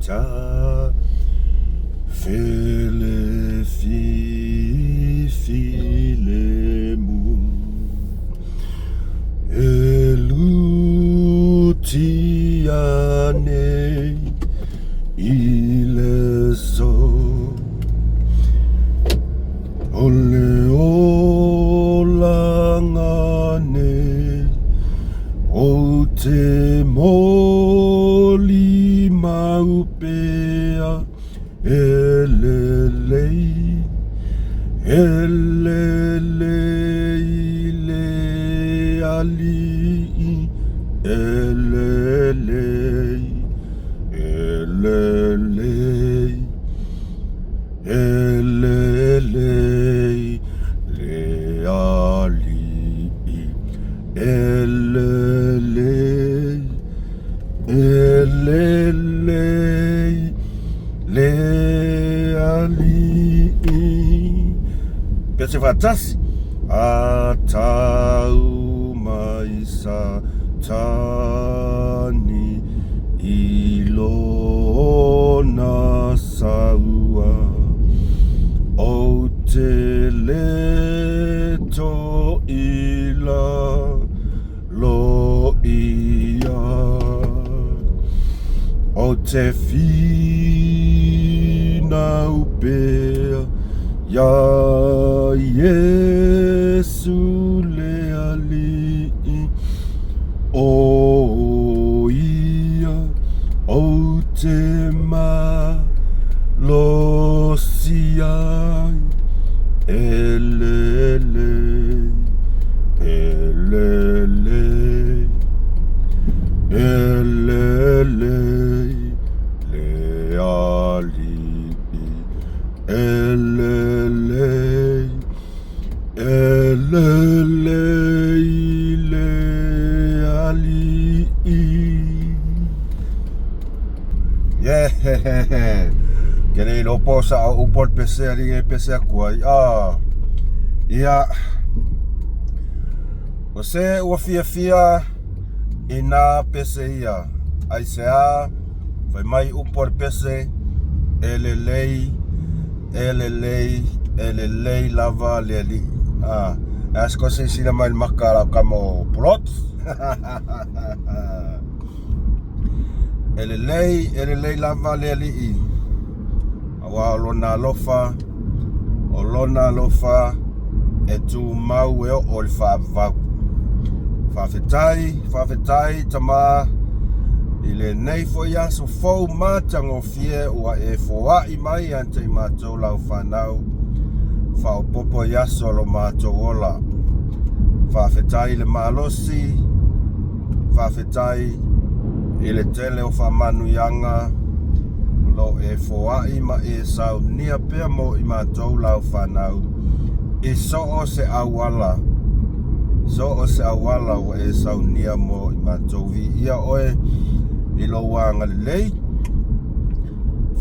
ta fele fi fi le mu e luti ane i le so o le olaga nei Ou te moli mau pea e lelei, e lelei le alii, e lelei, e lelei. E lelei le alii, e lelei, e lelei le alii. Pese faatasi. A tau mai Satani i lona saua Ou te le to i lalo ia Ou te finau pea Iā Iesu le Alii O ia ou te malosi ai E lelei, e lelei, e lelei le Alii E lelei, e lelei le Alii. Yeah. Ke le iloa po o sao upu a le pese alii e pese atu ai. Ah. Ia. O se ua fiafia i nā pese ia. Aisea, fai mai upu a le pese, e lelei, e lelei, e lelei lava le alii. Ah, e a se koe silasila mai i le maka a lau tama o Plot? E lelei, e lelei lava le alii, aua o lona alofa, o lona alofa e tumau e oo i le faavavau. Faafetai, faafetai Tama i lenei foi aso fou matagofie ua e foai mai ia te i matou lau fanau faaopoopo i aso o lo matou ola. Faafetai i le malosi, faafetai i le tele o faamanuiaga o lo o e foai ma e saunia pea mo i matou lau fanau i so o se auala, so o se auala ua e saunia mo i matou. Viia oe i lou agalelei.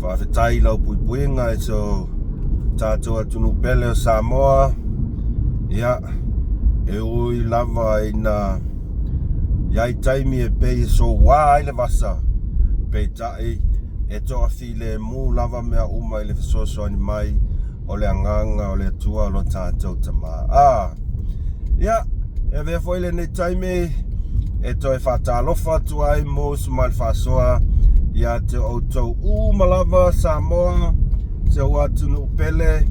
Faafetai i lau puipuiga i so tatou atunuu pele o Samoa. Ia, e ui lava ina i ai taimi e pei e soua ai le vasa, peitai e toafilemu lava mea uma i le fesoasoani mai o le Agaga o le Atua o lo tatou Tama. A! Ia, e avea foi lenei taimi e toe faatalofa atu ai mo usu ma le faasoa ia te outou uma lava Samoa, si ou atunuu pele.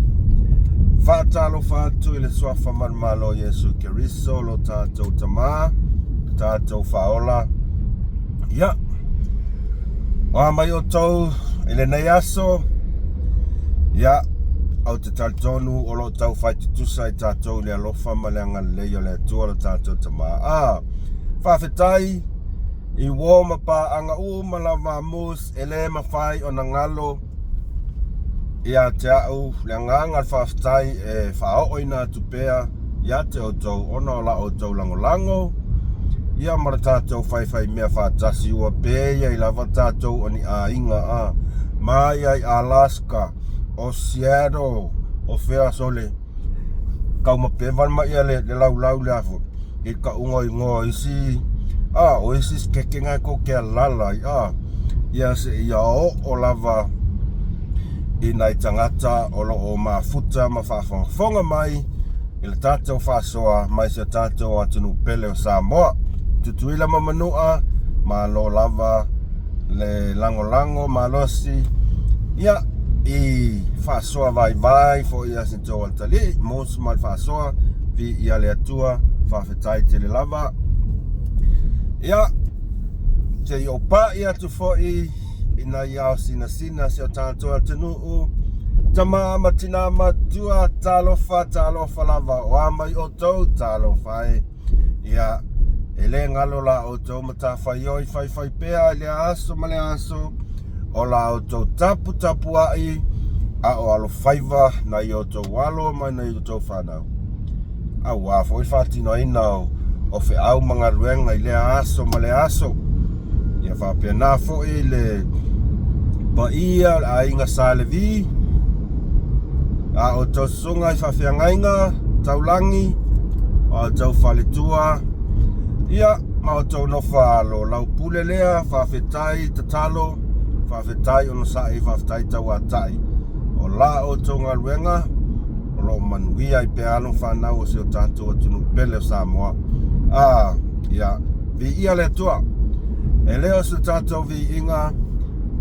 Faatalofa atu i le suafa manumalo o Iesu Keriso lo tatou Tama, tatou Faaola. Ia, o a mai outou i lenei aso, ia, ou te talitonu o lo o taufai tutusa i tatou i le alofa ma le agalelei o le Atua lo tatou Tama. A, faafetai i uō ma paaga uma lava a Moose e le mafai ona galo ia te au le agaga o le faafetai e faaooina atu pea ia te outou ona o la outou lagolago ia ma le tatou faifaimea faatasi ua pei ai lava tatou o ni aiga a mai ai Alaska o Seattle o fea sole taumapeva le mai le laulau le afo i tauga o igoa o isi a o isi sekete na e tou te alala ai a. Ia seia oo lava i nai tagata o lo o mafuta ma faafogafoga mai i le tatou faasoa mai si o tatou atunuu pele o Samoa. Tutuila ma Manua, malo lava le lagolago malosi ia i faasoa vaivai foi a si tou atalii mo ma le faasoa viia le Atua, faafetai tele lava. Ia, se i ou pai atu foi i nai ao sinasina si o tatou atunuu, tama ma tina matua, talofa, talofa lava, o a mai outou, talofa e. Ia, e le galo la outou matafaioi faifai pea i lea aso ma lea aso, o la outou taputapuai a o alofaiva nai outou alo ma nai outou fanau, aua foi le faatinoina o feau ma galuega i lea aso ma lea aso. Ia faapena foi le paia o le aiga Sa Levi, a outou susuga i faafeagaiga taulagi, o outou faletua, ia ma outou nofoaalo, lau pule lea, faafetai tatalo, faafetai onosai, faafetai tauatai. O la outou galuega o lo o manuia ai pea alo ma fanau o si o tatou atunuu pele o Samoa. Ia, viia le Atua. E le o se tatou viiga,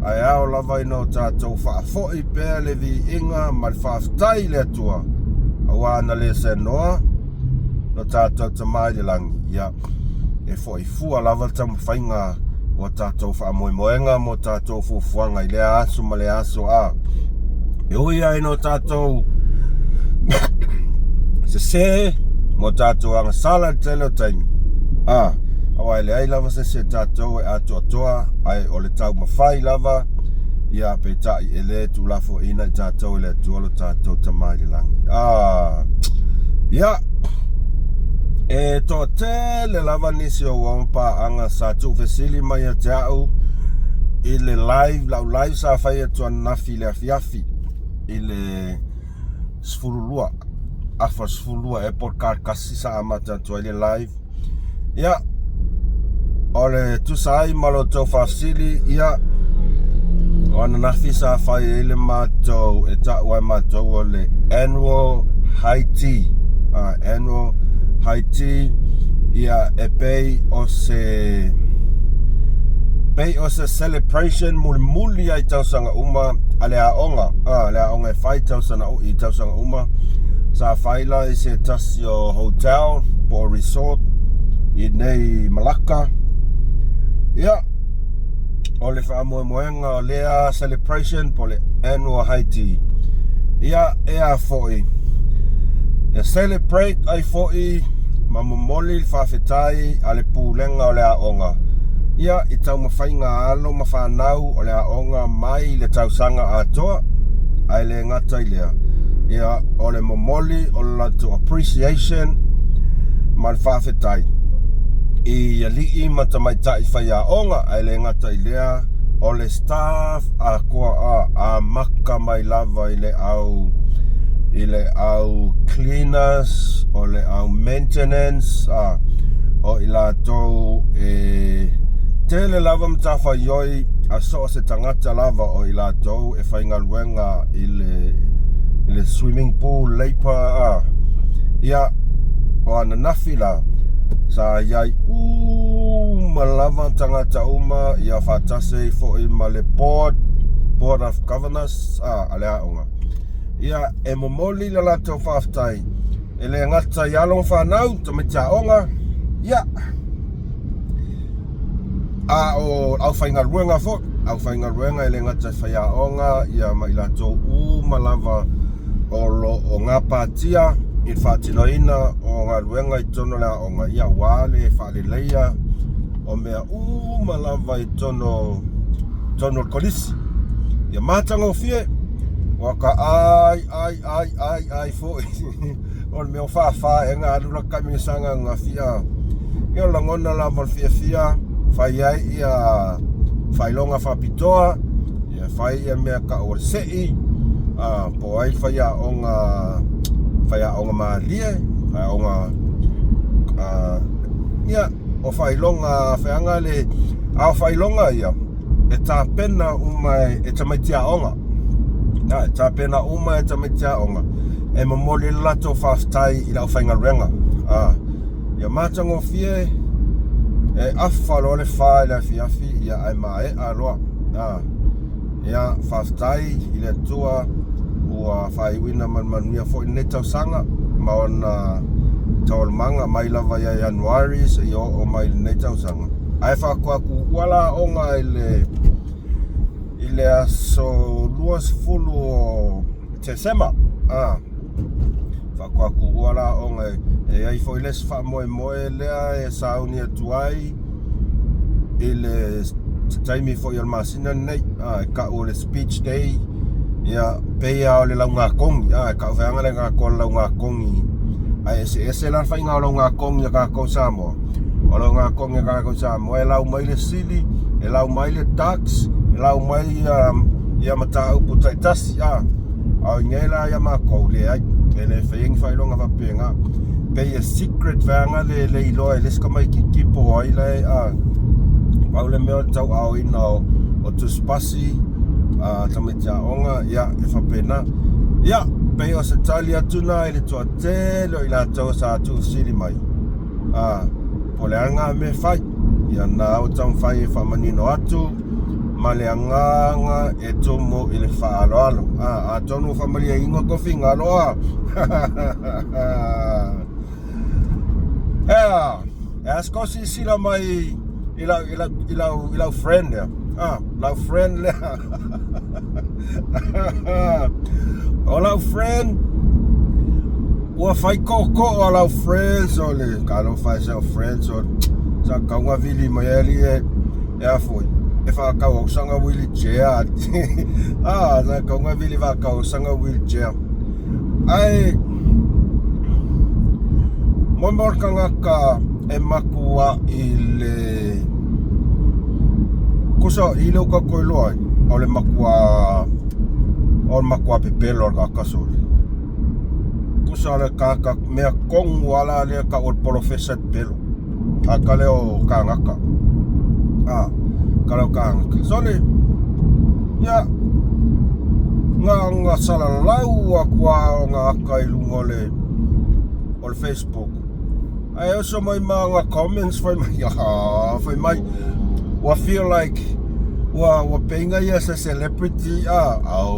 ae ao lava ina o tatou faafoi pea le viiga ma le faafetai i le Atua, aua na le seanoa lo tatou Tama i le lagi. Ia, e foi fua lava le taumafaiga o tatou faamoemoega mo tatou fuafuaga i lea aso ma lea aso. E ui ai no tatou sese mo tatou agasala i le tele o taimi, aua e leai lava se isi o tatou e atoatoa, ae o le taumafai lava. Ia, peitai e le tuulafoaiina i tatou e le Atua lo tatou Tama i le lagi. Ia, e toatele lava nisi o uo ma paaga sa tuufesili mai ia te au i le live, lau live sa fai atu ananafi i le afiafi i le 12, afa 12 ea po o le 1 sa amata atu ai le live. Ia, o le tusa ai ma lo outou faafesili, ia, o ananafi sa fai ai le matou, e ta'u ai matou o le annual high tea. Annual high tea, ia, e pei o se celebration mulimuli ai tausaga uma a le aoga, le aoga e fai i tausaga uma. Sa fai la i se tasi o hotel po o resort i nei Malaka. Ia, o le faamoemoega o lea celebration po o le annual high tea, ia, e a foi e celebrate ai foi ma momoli le faafetai a le pulega o le aoga, ia, i taumafaiga a alo ma fanau o le aoga mai le tausaga atoa. Ae le gata i lea, ia, o le momoli o le latou appreciation ma le faafetai i alii ma tamaitai faiaoga. Ae le gata i lea, o le staff atoa, amata mai lava i le au cleaners, o le au maintenance, o i latou e tele lava matafaioi a so o se tagata lava, o i latou e faigaluega i le swimming pool, leipa. Ia, o ananafi la sa iai uma lava tagata uma, ia, faatasi ai foi ma le board of governors a le aoga. Ia, e momoli le latou faafetai e le gata i alo ma fanau tamaiti aoga, ia, a o aufaigaluega foi, aufaigaluega e le gata i faiaoga, ia, ma i latou uma lava o lo o gapatia i le faatinoina o galuega i totonu o le aoga, ia, aua le faaleleia o mea uma lava i totonu o le kolisi. Ia matagofie ua ka ai ai ai ai ai foi o le mea o fāfā e ga alu la kamilosaga gafia. Ia, o lagona lava o le fiafia fai ai ia faailoga faapitoa, ia fai ia mea ta'u o le se'i, po o ai faiaoga, faiaoga malie, faiaoga, ia, o faailoga feaga le a o faailoga ia. e tapena uma e tamaiti aoga. E tapena uma e tamaiti aoga e momoli ai le latou faafetai i le aufaigaluega. Ia matagofie e afa loa le fa i le afiafi, ia ae maea loa. Ia, faafetai i le Atua ua faaiuina ma le manuia foi lenei tausaga ma ona taualumaga mai lava ia Ianuari seia oo mai i lenei tausaga. Ae faatoa tuua la aoga i le i le aso 20 o Tesema. Ah, faatoa tuua la aoga e i ai foi le isi faamoemoe lea e sauni atu ai i le se taimi foi o le masina lenei, e tau o le speech day, ia pei lava o le laugatogi, e tau feaga le tatou laugatogi, ae eseese la le faiga o laugatogi a tatou Samoa. O laugatogi a tatou Samoa e lau mai le sili, e lau mai le tax, e lau mai ia, ia mataupu taitasi, a o i nei la ia matou, leai, e le faia ni faailoga faapena. Pei e secret vaega le le iloa e le isi tamaitiiti po o ai la e a. Pau le mea o le tauaaoina o, o tusipasi a tamaiti aoga, ia, e faapena. Ia, pei o se tali atu na i le toatele o i latou sa tuufesili mai. A, po o le a lena mea e fai. Ia na ua taumafai e faamanino atu ma le agaga e tumu i le faaaloalo. A, atonu ua faamalieina tofiga aloa. Ea, e a se tou silasila mai i lau, i lau, i lau, i lau friend lea. Ah, lau friend lea. o lau friend ua fai tootoo a lau friends o le talofa e sau friends o sa tauga vili mai ali e e a foi e whakatau au sanga wheelchair ah sa tauga vili whakatau sanga wheelchair ai mo mo tagata e makua i le kusa i le uka koe loa ai o le makua o le makua pepelo o le tagata sole kusa o le tagata mea tonu ala lea tau o le polofesa pepelo a ka lea o kānaka a ka lea o kānaka sole ia nga nga salalau atu a o nga aka i luga o le o le Facebook Ae oso mai ma nga comments fai mai ah, fai mai ua feel like ua ua peinga ia se celebrity ah au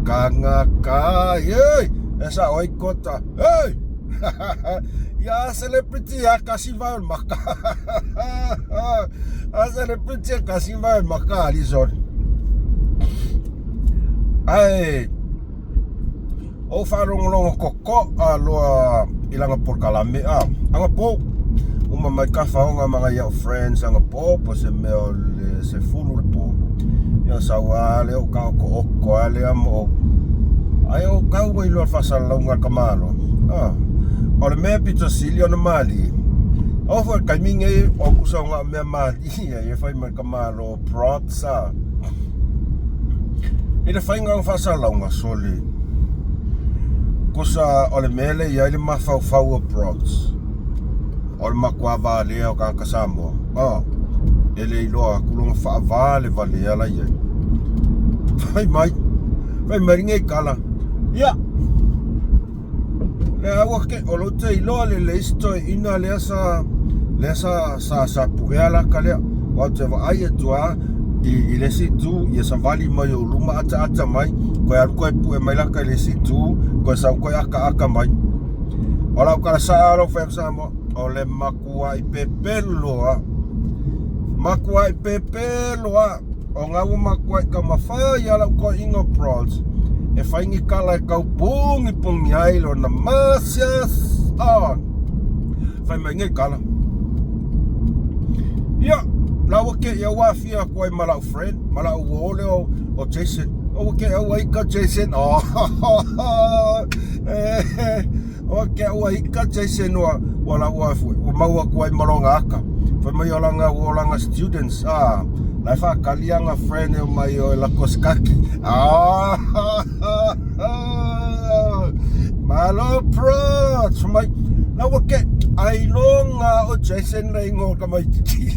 kangaka ye e sa oi kota hey ia celebrity a kasi vai maka a celebrity a kasi vai maka ali sorry ae Ou faalogologo kokoʻa loa i lana polokalame a anapo uma mai kafaoga ma nai au friends anapo po se mea o le 10 le po. Ia sau lava lea ou taotooko lava lea ma ou ae ou tau ai loa i le faasalalauga a le tamaloa. A o le mea pito sili ona malie, oo foi i le taimi lenei o tusa o na o mea malie ia e fai mai le tamaloa props a. I le faiga o faasalalauga, sole, kusa o le mea lea e i ai le mafaufau o Bronx, o le matua valea o tagata Samoa, oh, e le iloa atu lona faavalevalea la i ai. Fai mai, fai mai lenei tala, ia, Lea ua ke o lou te iloa le le isi toeaina lea sa lea sa sa sa puea laka lea. Aua ou te vaai atu lava i i le isi itu ia savali mai ou luma ataata mai, toe alu toe pue mai laka i le isi itu, toe sau toe akaaka mai. O lau tala saa lau fai atu Samoa, o le matuai pepelo lava. Matuai pepelo lava. O nga ua matuai taumafai a lau toeaina o Bronze e fai ni tala e tau pugipugi ai lona masias on. Fai mai nei tala. Ia, la ua ke ia ua afia atu ai ma lau friend, ma lau uo lea o, o Jason. O ua ke ua ika Jason. Oh, eh, O ke ua ika Jason ua ua la ua ua mau atu ai ma lona aka. Fai mai o lana ua lana students ah la e whakali anga friend e mai o e lako skaki. Ah Malo pro. Fai mai la ua ke ai longa o o Jason le igoa o le tamaititi.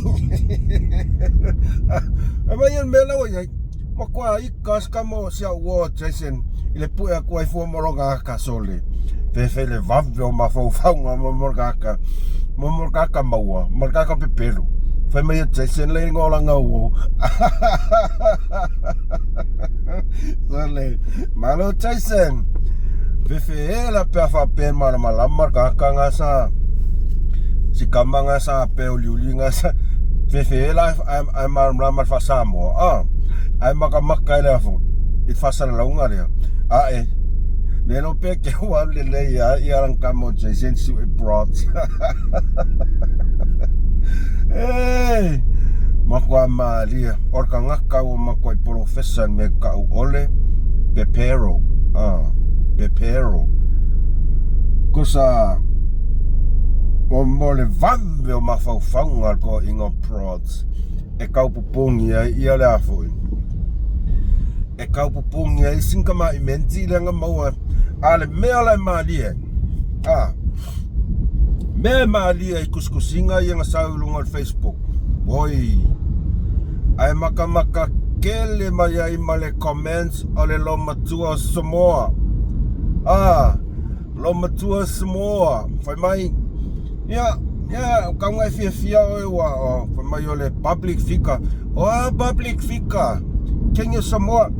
Aumai le mea la ua i ai. Matua ika si tama o si au uo o Jason i le pue atu ai fua ma lona ata sole. Fefe le vave o mafaufauga ma mo le tagata ma mo le tagata maua ma le tagata pepelo. Fai mai o Jason le igoa o lana uo. Sole, malo Jason. Fefe e la pe a faapea e malamalama le tagata na sa si kama na sa pe uliuli na sa fefe e la ae malamalama le faa-Samoa a ae makamaka i le afo i le faasalalauga lea ae le iloa pe ke ua alu lelei a ia lana tama o Jason Sue Broad e matua malie o le tagata ua matuai polofesa i le mea tau o le pepero a pepero tusa mo le vave o mafaufauga o le toeaina o Prods e tau pupugi ai ia le a foi e tau pupugi ai sina tamai menti lea na maua a le mea la e malie ai a mea e malie ai tusitusiga ia na sau i luga o le Facebook oi ae makamaka tele mai ai ma le comments o le loomatua o Samoa a Loomatua Samoa fai mai ia ia o kauga e fiafia oe ua o, fai mai o le public figure o a public figure King of Samoa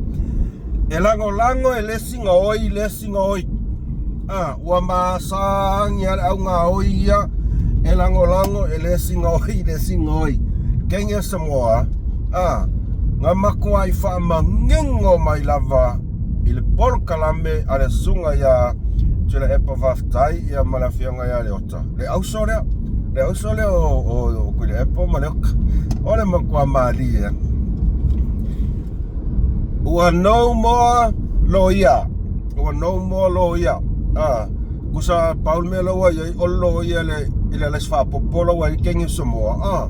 e lagolago e le isi gaoi le isi gaoi a ua masani a le au gaoi ia e lagolago e le isi gaoi le isi gaoi King of Samoa a na matuai faamanino mai lava i le polokalame a le susuga ia Tuilaepa Faafetai ia ma le afioga ia Leota. Le auso lea, le auso lea o, o, o Tuilaepa ma Leota. O le matua malie. Ua no more loia. Ua no more loia. Ah, kusa pau le mea la ua iai o le loia le i le alasi faapopo la ua i le King of Samoa. Ah,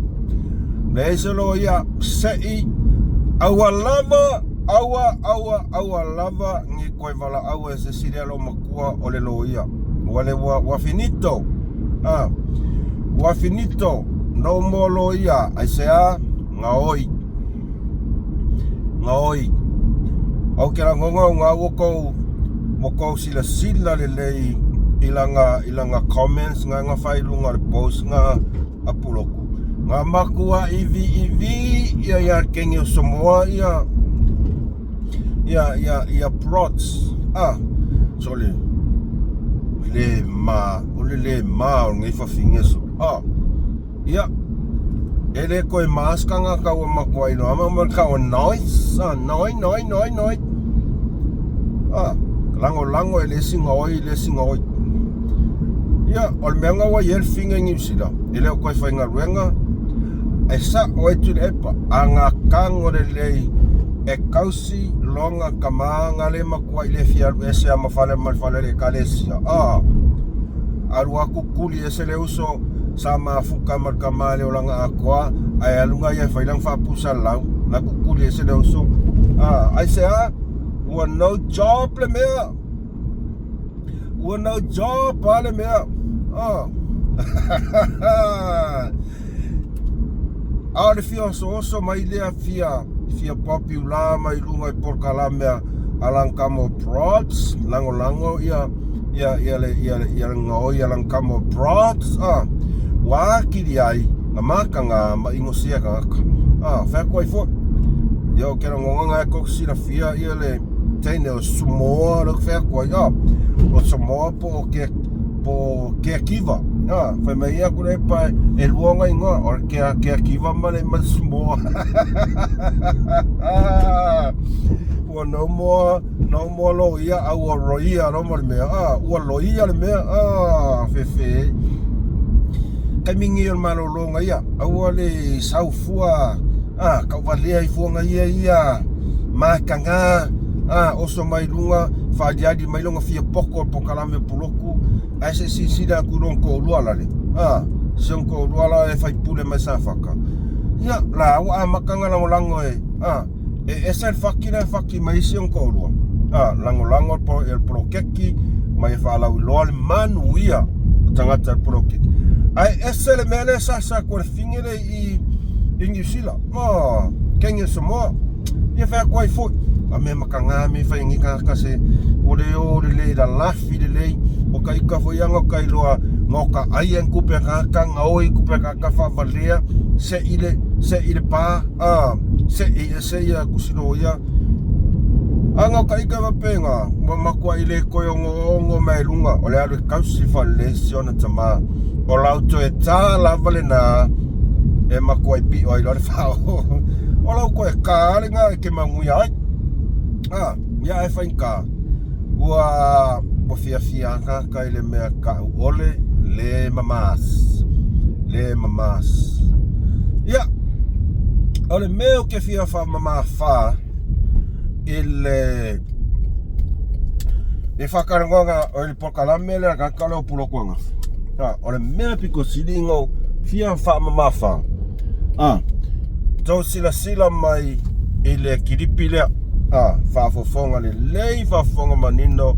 leai se loia se'i aua lava Aua, aua, aua lava ni koe valaau e se isi lea loomatua o le loia. Ua le ua, ua finito. Ah, ua finito. No more loia. Aisea? Gaoi. Gaoi. Ou te lagona ua ua tou, ua tou silasila lelei i lana, i lana comments na na fai i luga o le post na a Puloku. Ngā matua iviivi ia ia le Kenge o Samoa ia ia ia ia Prots. Ah, sole. Le ma, o le le ma o lenei fafine so. Ah, ia. E le koe mask nga kau matua ino ama ma kau noise. Ah, noi noi noi noi. Ah, lagolago e le isi gaoi le isi gaoi. Ia, o le mea lena ua i ai le figa i Niu Sila, e le o toe faigaluega, e sa'o ai Tuilaepa, a na tago lelei e tausi lona tama na le matuai le fia alu ese a ma fale ma le fale o le Ekalesia. A, alu atu tuli ese le uso sa mafuta ma le tama i le olaga atoa, ae alu na ia e fai lana faapusalau, na tutuli ese le uso. A, aisea? Ua no job le mea. Ua no job a le mea. Ah. A o le fia osooso mai lea fia fia popular mai luga i polokalame a lana tama o Prods, lagolago ia ia ia le ia le ia le gaoi a lana tama o Prods, ah. Ua atili ai na mataga ma inosia tagata. Ah, fai atu ai foi. Ia ou te lagona na e tou te silafia ia le teine o Samoa lea ou te fai atu ai, ah, o Samoa po o ke po o Keakiva. Ah, fai mai ia Tuilaepa e lua ona igoa, o le Kea Keakiva ma le ma le Samoa. Ua no more no more loia a ua roia loa ma le mea. Ah, ua loia le mea. Ah, fefe. Taimi nei o le malologa ia, aua le sau fua, ah, tauvalea i fuaga ia ia, mataga, ah, oso mai luga, faaliali mai lona fia poko o le polokalame o Puloku, ae se i silasila atu i lona toalua lale, ah, si ona toalua la e faipule mai Safata. Ia, la ua amata ona lagolago e, ah, E ese le faki lea e faki mai ai si ona toalua. A, lagolago e le poloketi ma ia faalauiloa le manuia o tagata i le poloketi. Ae ese le mea lea sa sa atu e le fine lea i i Niu Sila. Oh, Kenya Samoa. Ia fai atu ai foi. A mea mataga mea fai nei tagata se ua le o lelei lalafi lelei. O ka ika foi ia na o ka iloa na o ka ai a ni tupe a tagata gaoi tupe a tagata faavalea se'i le se'i le pa a se'i ese ia tusi loia. A na o ka ika faapena ua matuai le toe ogoogo mai luga o le alu e tausi faalelei si ona tamā. O lau toe tā lava lenā e matuai pio ai loa le fao. O lau toe tā lenā e te manuia ai. A, ia ae faigata ua ua fiafia akaka i le mea ka'u ole le mamas. Le mamas. Ia, o le mea ou te fia faamamafa i le le faatalanoaga o le polokalame lea tagata o le Pulotu Ananafi. A, o le mea pito sili ona ou fia faamamafa, a, tou silasila mai i le kilipi lea, a, faafofoga lelei, faafofoga manino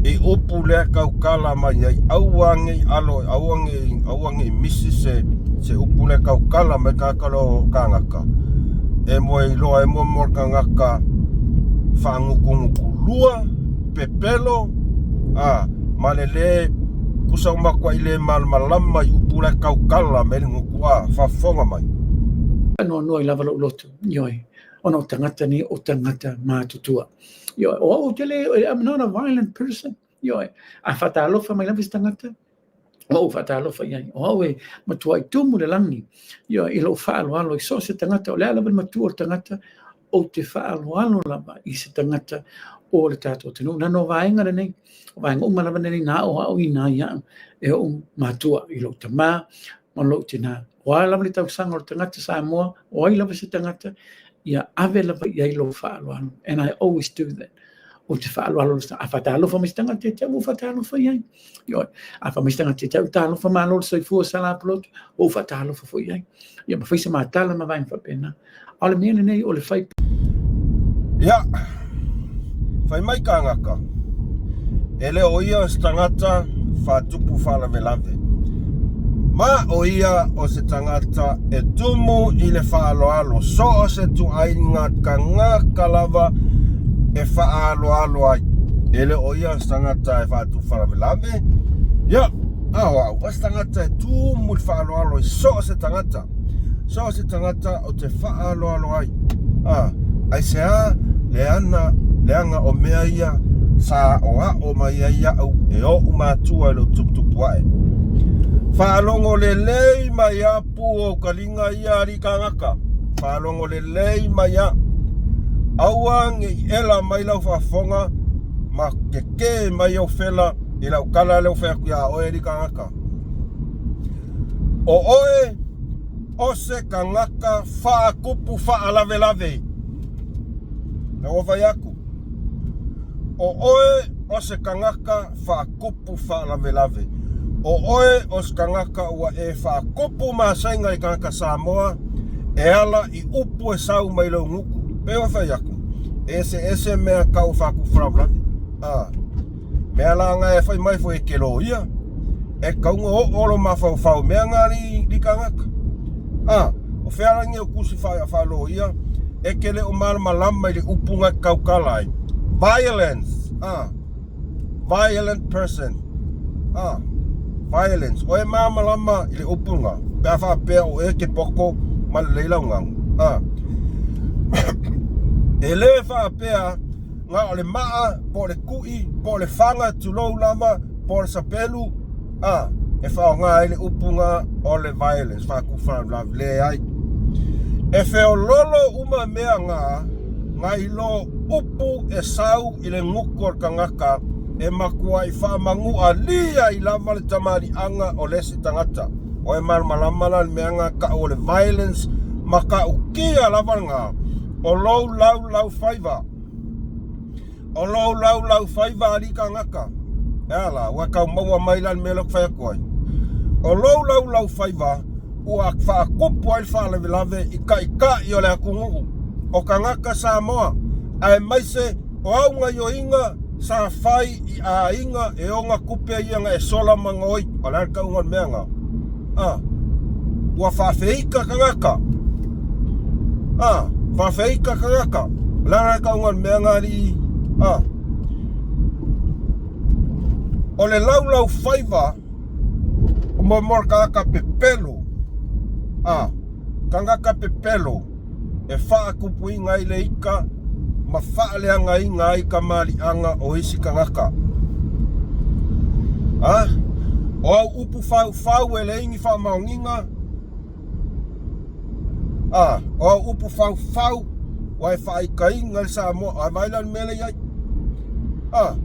i upu lea tautala mai ai, aua nei alo, aua nei, aua nei misi se, se upu lea tautala mai tagata o kānaka. E moe iloa e mo mo le tagata faagutugutu lua, pepelo, a, ma le lē tusa ua matuai le malamalama i upu la e tautala mai le gutu, a, faafofoga mai. Faanoanoa ai lava lou loto, ioe, ona o tagata nei o tagata matutua. Ioe, o au ou te le, I'm not a violent person. Ioe, a faatalofa mai lava se tagata, o au faatalofa i ai. O au e matuai tumu le lagi, ioe, i lou faaaloalo i so o se tagata, o le a lava le matua o le tagata, ou te faaaloalo lava i se tagata o le tatou atunuu. Na no vaega lenei, o vaega uma lava lenei na aoaoina ai iaʻu e oʻu matua i lou tamā ma lou tinā. O a lava le tausaga o le tagata Samoa, o ai lava se tagata, ia ave lava i ai lou faaaloalo. And I always do that. Ou te faaaloalo, a faatalofa mai se tagata ia te au, ua ou faatalofa i ai. Ioe, a fai mai se tagata ia te au, talofa malo le soifua Sala Pulotu, ua ou faatalofa foi i ai. Ia ma fai se matala ma vaega faapena. A o le mea lenei o le fai. Ia, fai mai kāngaka, e le o ia o se tagata faatupu faalavelave, ma o ia o se tagata e tumu i le faaaloalo, so o se ituaiga tagata lava e faaaloalo ai. E le o ia o se tagata e faatupu faalavelave, ia, a o au, o se tagata e tumu i le faaaloalo i so o se tagata. So o se tagata ou te faaaloalo ai. A, aisea le ana, leaga o mea ia sa aoao mai ai iaʻu e oʻu matua i lou tuputupu aʻe. Faalogo lelei mai a pu o kaliga ia alii kānaka. Faalogo lelei mai a. Aua ne i ela mai lau faafofoga ma kekē mai ou fela i lau tala lea ua fai atu iā oe alii kānaka. O oe o se tagata faatupu faalavelave. Na ua fai atu, o oe o se tagata faatupu faalavelave. O oe o se tagata ua e faatupu masaiga i tagata Samoa e ala i upu e sau mai lou gutu. Pei ua fai atu, e eseese mea tau faatupu faalavelave. A, mea la na e fai mai foi e ke loia, e tatau ona oo lou mafaufau i mea na li tagata. A, o fea la nei o tusi faaloia e te le o malamalama i le upu na e tautala ai. Violence, a, violent person, a, violence. O e malamalama i le upu na, pe a faapea o e te poto ma lelei lau gagana. A, e le faapea na o le maa, po o le kuʻi, po o le faga, tulou lava, po o le sapelu, a, e faaaoga ai le upu na o le violence, faatupu faalavelave. Leai. E feololo uma mea na, nai lo upu e sau i le gutu o le tagata e matuai faamanualia ai lava le tamaliiaga o le isi tagata. O e malamalama la le mea na tau o le violence ma ta'utia lava lena o lou laulau faiva. O lou laulau faiva alii tagata. E a la, ua tau maua mai la le mea lea ou te fai atu ai. O lou laulau faiva ua faatupu ai le faalavelave i taitai o le atunuu, o tagata Samoa, aemaise o au gaioiga sa fai i aiga e ona tupe ia na e sola ma gaoi. O le a le tauga o le mea na? A, ua faafeika tagata. A, faafeika tagata. O le a la le tauga o le mea na alii? A, o le laulaufaiva o mo le tagata pepelo. A, tagata pepelo e faatupuina ai le ika ma faaleagaina ai kamaliʻaga o isi tagata. A, o au upu faufau e leai ni faamaoniga. A, o au upu faufau ua e faaitaina le Samoa. A vaai la le mea lea i ai. A,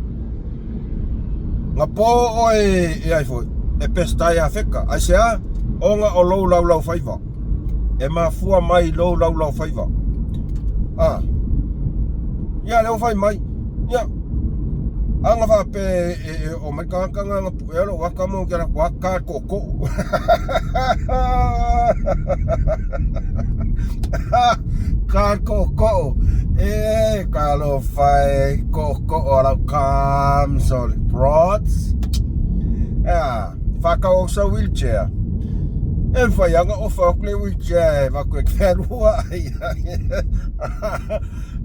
na po oe e ai foi, e Peseta ia Feka. Aisea? Ona o lou laulaufaiva. E mafua mai i lou laulaufaiva. A, ia lea ua fai mai. Ia, a na faapea e oo mai le tagata na na puea lou ata ma ou te alu atu lava ta le tootoo. Ta le tootoo. E, talofa e, tootoo a lau kamsole. Broads. Ea, faatau au sau wheelchair. E mafai lava ona ofa atu le wheelchair e avatu e te fealua ai.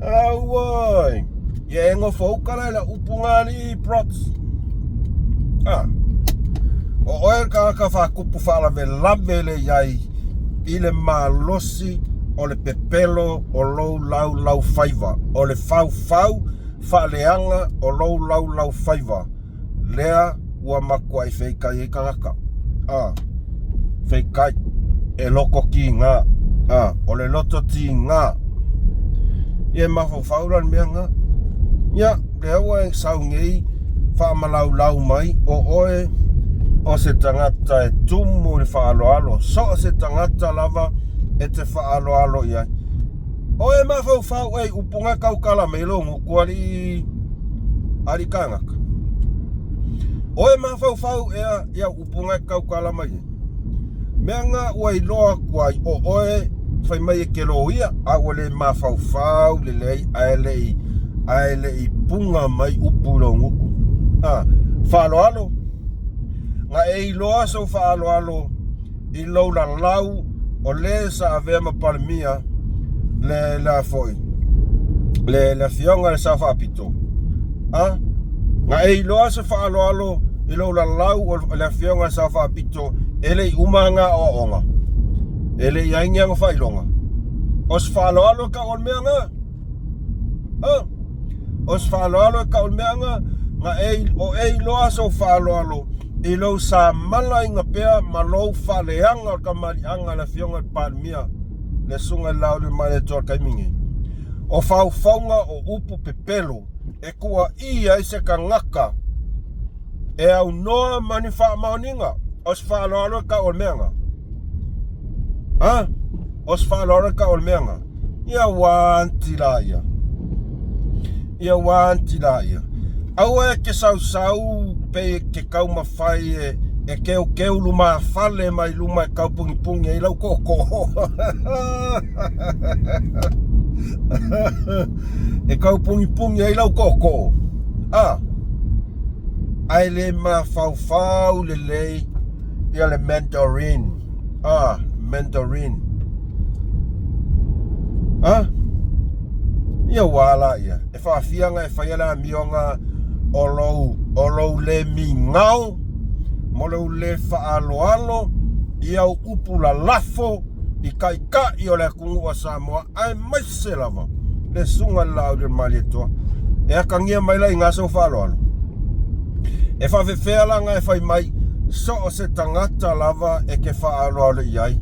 Auoi. Ia e nofo uka la i lau upu na alii Broads. Ah. O oe le tagata faatupu faalavelave le i ai i le malosi o le pepelo o lou laulaufaiva, o le faufau faaleaga o lou laulaufaiva lea ua matuai feitai ai tagata. A, feitai, e loto tiga. A, o le loto tiga. Ia e mafaufau la le mea lena. Ia, lea ua e sau nei faamalaulau mai o oe o se tagata e tumu i le faaaloalo, so o se tagata lava e te faaaloalo i ai. O e mafaufau e i upu na e tautala mai lou gutu alii alii kānaka. O e mafaufau ea i au upu na e tautala mai ai. Mea na ua iloa atu ai o oe fai mai e ke loia a ua le mafaufau lelei ae le i ae le i puga mai upu i lou gutu. A, faaaloalo, na e iloa sou faaaloalo i lou lalau o le sa avea ma Palemia le la foi le le afioga le Sao Faapito. A, na e iloa se faaaloalo i lou lalau o le afioga le Sao Faapito e le i uma ana aoaoga, e le i ai ni ana faailoga. O se faaaloalo e tau o le mea na. A, o se faaaloalo e tau o le mea na, na e, o e iloa sou faaaloalo i lou samalaina pea ma lou faaleaga o le kamaliaga a le afioga i le Palemia, le Susuga i le Laaulialemalietoa i le taimi nei. O faufauga o upu pepelo e tuuaia ai se tagata e aunoa ma ni faamaoniga. O se faaaloalo e tau o le mea na. Ha? O se faaaloalo e tau o le mea na. Ia ua anti la ia. Ia ua anti la ia. Aua e ke sausau pe e ke taumafai e e keukeu lumafale mai luma e taupungipungi ai lau tootoo. E taupungipungi ai lau tootoo. A, ae le mafaufau lelei ia le Mandarin. A, Mandarin. A, ia ua ala ia. E faafiaga e faia le amioga o lou, o lou le migao, mo lou le faaaloalo i au upu lalafo i taitai o le atunuu a Samoa, aemaise lava le Susuga i le Laaulialemalietoa. E atagia mai la i ina sou faaaloalo. E faafefea la na e fai mai, so o se tagata lava e ke faaaloalo i ai,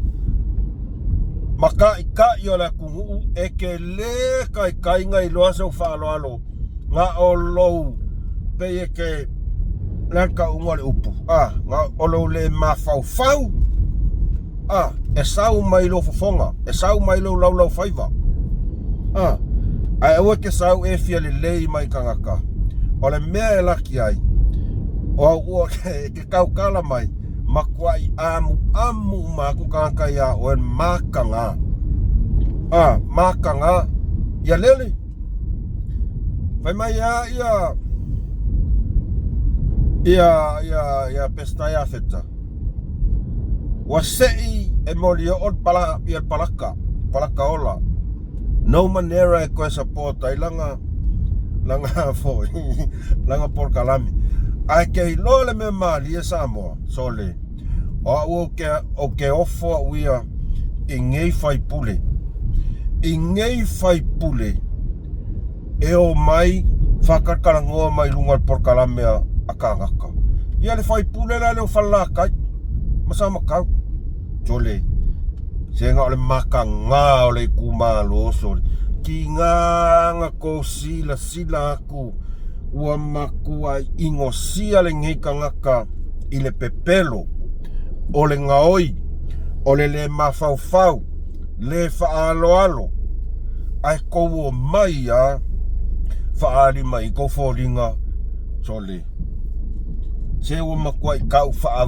ma taitai o le atunuu e ke lē taitaiga iloa sou faaaloalo na o lou pei e ke le a le tauga o le upu a na o lou le mafaufau a e sau mai lou fofoga e sau mai lou laulaufaiva a ae aua e ke sau e fia lelei mai tagata o le mea e laki ai o au ua e ke tautala mai matuai amuamu uma atu tagata iā oe mataga a mataga ia lele fai mai a ia ia ia ia Peseta ia Feta. Ua seʻi e molioo le pala ia le palaka, palaka ola. No manera e koe support ai langa langa foi langa polokalame. Ae ke iloa le mea malie Samoa, sole, o au ou ke, ou ke ofo au ia i nei faipule. I nei faipule e o mai faakalakalanoa mai luga o le polokalame a, a kānaka. Ia le faipule la lea o Falelatai ma Samatau. Sole, sega o le makagā o le itumalo, sole. Tiga na kou silasila atu ua matuai inosia lenei tagata i le pepelo, o le gaoi, o le le mafaufau, le faaaloalo, ae tou omai a faaali mai i tou foliga, sole. Se ua matuai tau faa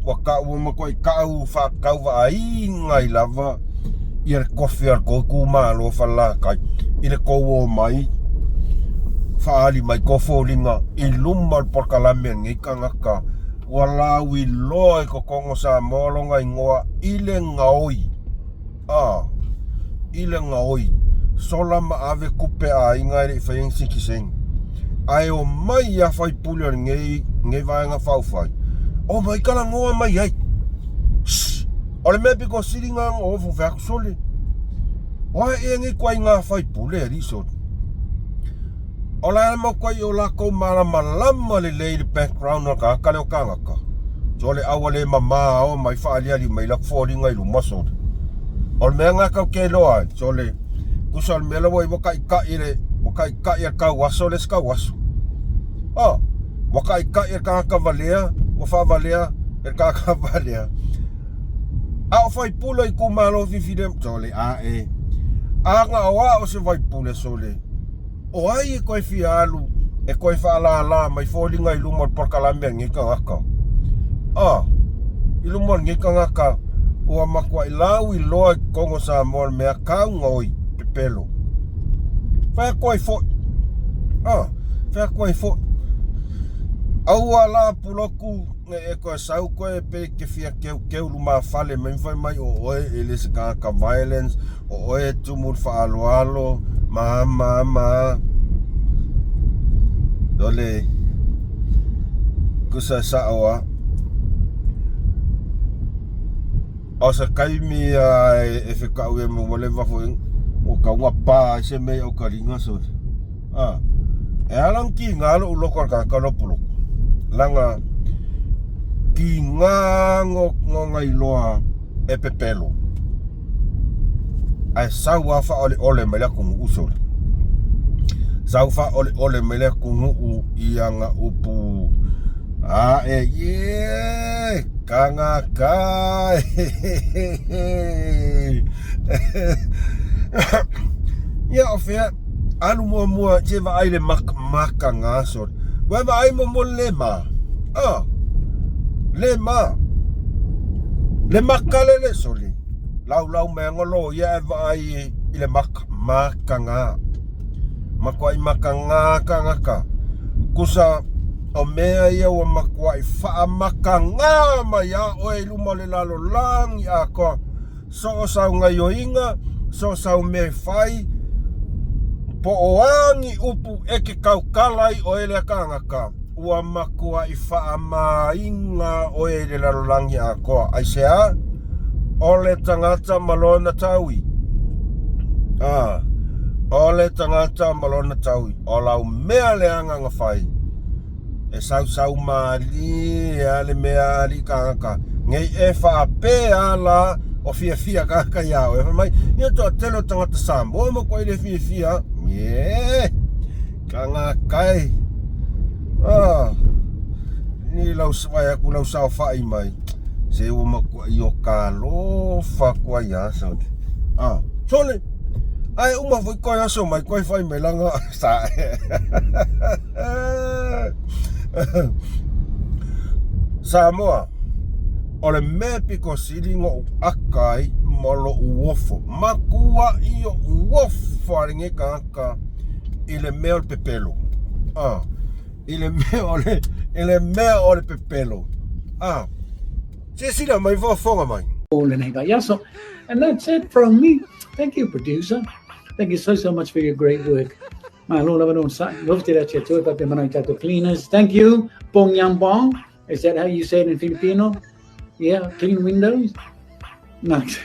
ua tau ua matuai tau faatauvaaiga ai lava ia le tofi a le tou itumalo o Falelatai i le tou omai faaali mai tou foliga i luma o le polokalame a lenei tagata ua lauiloa i totonu o Samoa lona igoa i le gaoi. A, i le gaoi, sola ma ave tupe a aiga e le i faia ni sitiseni. Ae omai a faipule o lenei, lenei vaega faaupufai, omai talanoa mai ai. Shh! O le mea pito sili na ona ofo fai atu, sole, o a ea nei ituaiga faipule alii sole? O le a matuai o latou malamalama lelei i le background o le tagata lea o tagata. Sole aua le mama o mai faaliali mai latou foliga i luma sole. O le mea lena tatou te iloa ai, sole, tusa o le mea la ua i ai ua taitai le ua taitai e le tauaso le isi tauaso. Oh, ua taitai e le tagata valea, ua faavalea e le tagata valea. A o faipule o itumalo fifilia, sole, ae. A na o au se faipule, sole, O ai e toe fia alu e toe faalala mai foliga i luma o le polokalame a lenei tagata? A, i luma o lenei tagata ua matuai lauiloa i totonu o Samoa le mea tau gaoi pepelo. Fai atu ai foi. A, fai atu ai foi. Aua la Pulotu ne i e toe sau koe pe e te fia keukeu lumafale mai ma fai mai o oe e le se tagata violence O oe e tumu le faaaloalo ma ma ma O le kusa e sao a O se taimi a e fekau e mo le va foi ua tau na pa ai se mea i Aukaliga sole. A e ala ona kiga lo'u loto i le tagata lea o Pulotu leaga kiga ona iloa e pepelo. Ae sau lava faaoleole mai le atunuu sole. Sau faaoleole mai le atunuu i ana upu ae ie tagata e. Ia o fea alu muamua se vaai le makaga sole. Ua vaai muamua le ma. Ah, le ma. Le maka le le sole. Laulau mai ana loia ae vaai i le maka. Makaga. Matuai makaga tagata. Kusa o mea ia ua matuai faamakagā mai iā oe i luma o le lalolagi atoa. So o sau gaioiga, so o sau mea e fai, po o a ni upu e ke tautala ai oe lea tagata, ua matuai faamāina oe i le lalolagi atoa. Aisea? O le tagata ma lona taui. A, o le tagata ma lona taui. O lau mea leaga na fai, E sausau malie a le mea alii tagata nei e faapea la o fiafia tagata iā oe. Fai mai, ia toatele o tagata Samoa matuai le fiafia. Ie, tagata e. Ah, ni lau vaai atu lau saofai mai. Se ua matuai o talofa atu ai a sole. Ah, sole. Ae uma foi koe aso mai koe fai mai langa sa. Samoa, o le mea pito sili na ou aka ai ma lo'u ofo, matua'i o'u ofo a lenei tagata i le mea o le pepelo. I le mea o le, i le mea o le pepelo. Silasila mai faafofoga mai. Lenei vaiaso. And that's it from me. Thank you, producer. Thank you so, so much for your great work. Malo lava no sa. Love te ratia toi pape mana i tātou cleaners. Thank you, Bong Yang Bong. Is that how you say it in Filipino? Yeah, clean windows? Nice.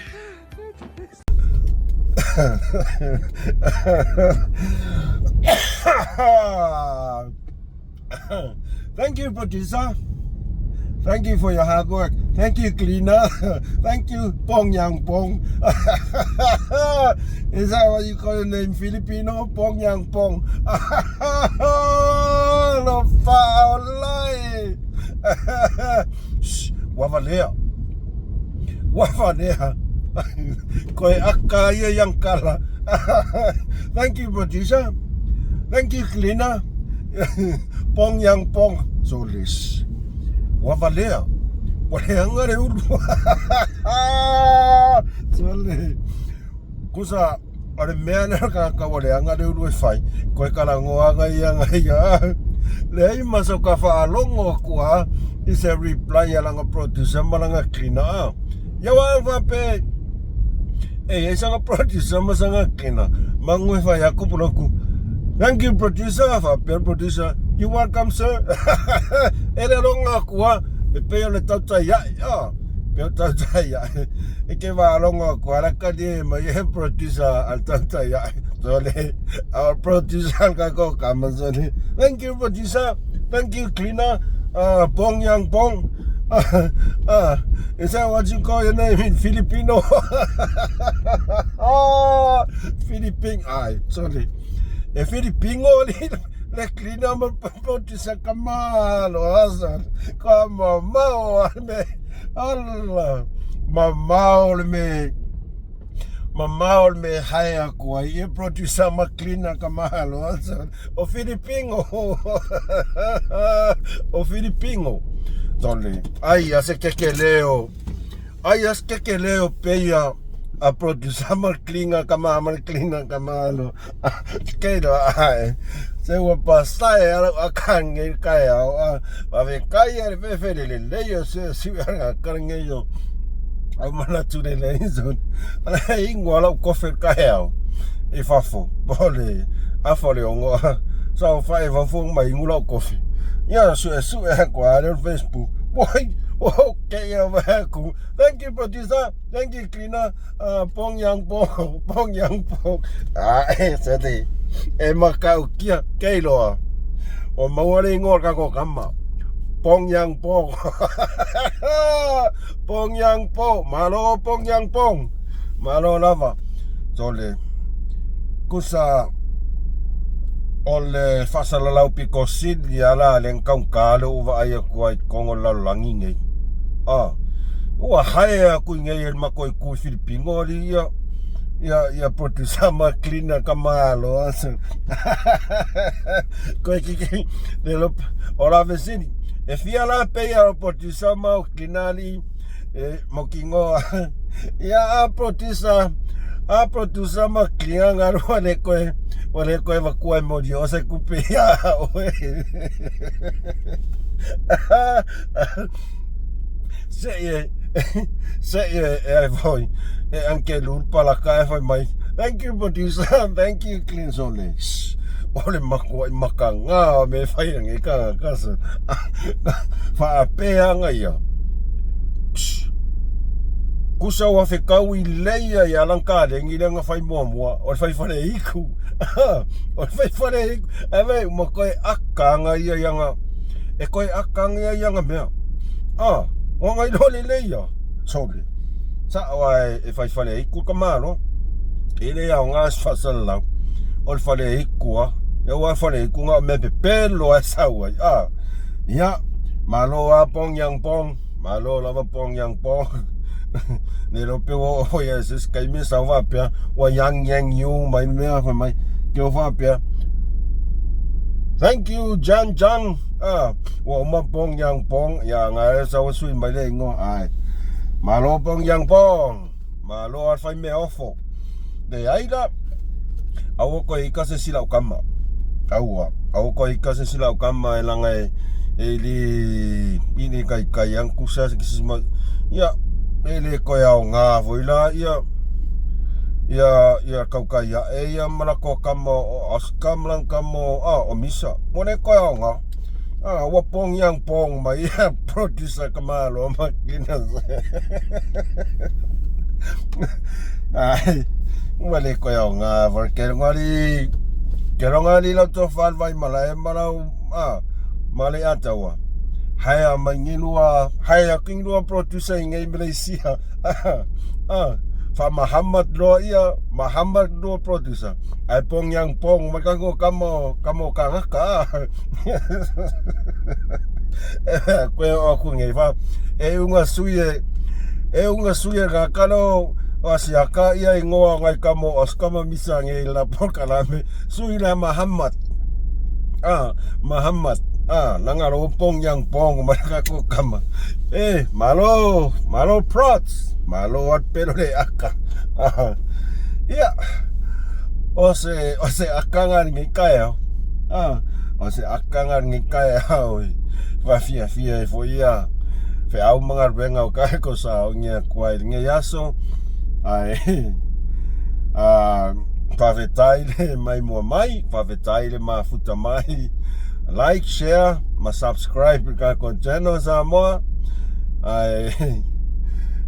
Thank you, producer. Thank you for your hard work. Thank you, cleaner. Thank you, Pong Yang Pong. Is that what you call your name, Filipino? Pong Yang Pong. Lo faolai. Shh, ua valea. Ua valea. Koe aka ia yang kala. Thank you, producer. Thank you, cleaner. Pong yang pong. Solis. Ua valea. Ua leaga le ulu. Sole. Kusa, o le mea lea o le kanaka ua leaga le ulu e fai, koe kalagoaga ia nga ia. Leai ma so ka faalogo aku a i se reply a langa producer ma langa cleaner a. Ia wa faapea e iai sanga producer ma sanga cleaner mangu e fai aku pula ku. Thank you producer, faapea le producer, you welcome sir. E le aloga aku a, e pei o le tautai ae a. Pei o tautai ae. E ke faalogo aku a la kali e mai e producer a le tautai ae. Sole, our producer ka ko kama sole. Thank you producer. Thank you cleaner. Bong Yang Bong. Is that what you call your name in Filipino? Oh, Filiping. Ai, sorry. E Filipingo le le cleaner ma producer ka malo asa. Ka mamao a me. Allah. Mamao le me. Mamao le mea e hae aku ai e producer ma cleaner ka mahalo atu. O Filipingo. O Filipingo. Tole. Ai a se keke leo. Ai a se keke leo peia a producer ma cleaner ka ma ma cleaner ka mahalo. Kei roa ai. Se ua pasae ala a kange kai ao a wa kai a le fefe le le lei o se si a nga karange yo. Au manatu le lei so. Ala ingoa lau kofe kai ao. I fafo. Po le afa le ongo. Sa o whae fafo mai ingu lau kofe. Ia sue sue a koa le Facebook. Boy, okay, Thank you producer. Thank you cleaner. Pong yang pong, pong yang pong. Ae, sete, e makaukia, kei loa. O maua le ingoa o le kako kama. Pong yang pong. Pong yang pong. Malo pong yang pong. Malo lava. Sole. Kusa o le faasalalau piko sili ala le nkaunka le ua vaai atu ai i totonu o le lalolagi nei. A, ua hae aku i nei e le matou itu i Filipino alii ia, ia, ia producer ma cleaner ka malo atu. Koe kiki, le lo, o la vesili, e fia la peia o producer ma o cleaner alii, e, mo kingoa. Ia a producer, a producer ma cleaner ngalu ua le koe, ua le koe vakua e moli o se kupe ia oe. Se i e, se i e, e ai foi, e anke lur palaka e fai mai. Thank you producer, thank you clean sole. O le makoa i maka ngā me whai rangi ka kasa. Whaapeanga ia. Kusa ua whekau i leia i alang ka lengi le nga whai muamua o le whai whare iku. O le whai whare iku. E wei, ma koe akanga ia i anga, e koe akanga ia i anga mea. Ah, o anga i loa le leia. Sorry. Sa o ai e whai whare iku ka malo. E le ao ngā whasalalau. O le whare iku a. E o ai whare iku ngā mea pepelo ai sau ai. Ah, ia, malo a pong yang pong. Malo lava pong yang pong. Ne lo pe o o ia se skai me sa wa pea wa yang yang yu mai mea fa mai ke o fa pea. Thank you Jan Jang. Ah, wa uma pong yang pong ya nga e sa wa sui mai le ingoa ai. Malo pong yang pong. Malo a fai mea ofo. Le ai la aua koe ika se sila o kama. Aua, aua koe ika se sila o kama e langa e E le i le kaikai ankusa se ma ia e le koe aoga foi la ia ia ia kaukai aʻe ia ma lako kama o Oscar ma lana kama o a o Misa ua le koe aoga a ua pong yang pong mai ia producer ka malo ma cleaners ai ua le koe aoga foi ke longa ke longa li lau tofa vai malae ma lau a ma le ataua hae mai ngilua hae aku ngilua producer i ngai Malaysia a fa Mahamad loa ia Mahamad loa producer ai pong yang pong mai ka ko kamo kamo kangaka koe o aku ngai fa e unga sui e e unga sui e ngakalo o asiaka ia ingoa ngai kamo Oscar ma misa ngai la porkalame sui la Mahamad a Mahamad a langa lo pong yang pong ma ka ko kama e malo malo prots malo at pero le aka ia o se o se akanga ngai kai a o se akanga ngai kai au fa fia fia e fo ia fe au manga renga o kai ko sa o ngia kuai ngai aso ai a faafetai le mai mua mai faafetai le mafuta mai like share ma subscribe i ka channel Samoa ai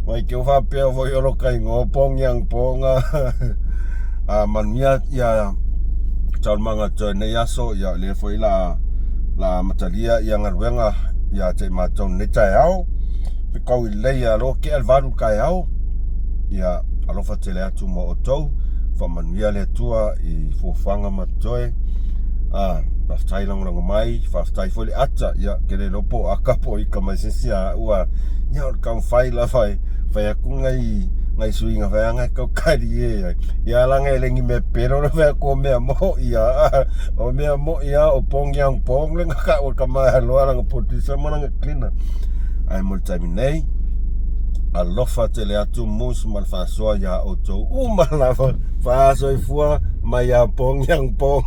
mai ke faapea foi o lo kai ngo pong yang ponga a manuia ia taualumaga toe nei aso ia le foi la la matalia ia galuega ia te matou nei taeao fekau i lelei alo ke alvalu kaeao ia alofa tele atu mo outou faamanuia le Atua i fuafuaga ma totoe a faafetai lagolago mai faafetai foi le ata ia ke le iloa po o aka po o ika mai se isi a ua ia o le taumafai lava e fai atu ngai ngai suiga fai aga e taukali e ai ia laga e le ni mea pelo le fai atu o mea moʻi a o mea moʻi a o pong yang pong le ka o ka mahalo langa producer ma langa cleaner ai mo le taimi nei alofa tele atu mus ma le faasoa iā outou uma lava faasoifua mai ia pong yang pong.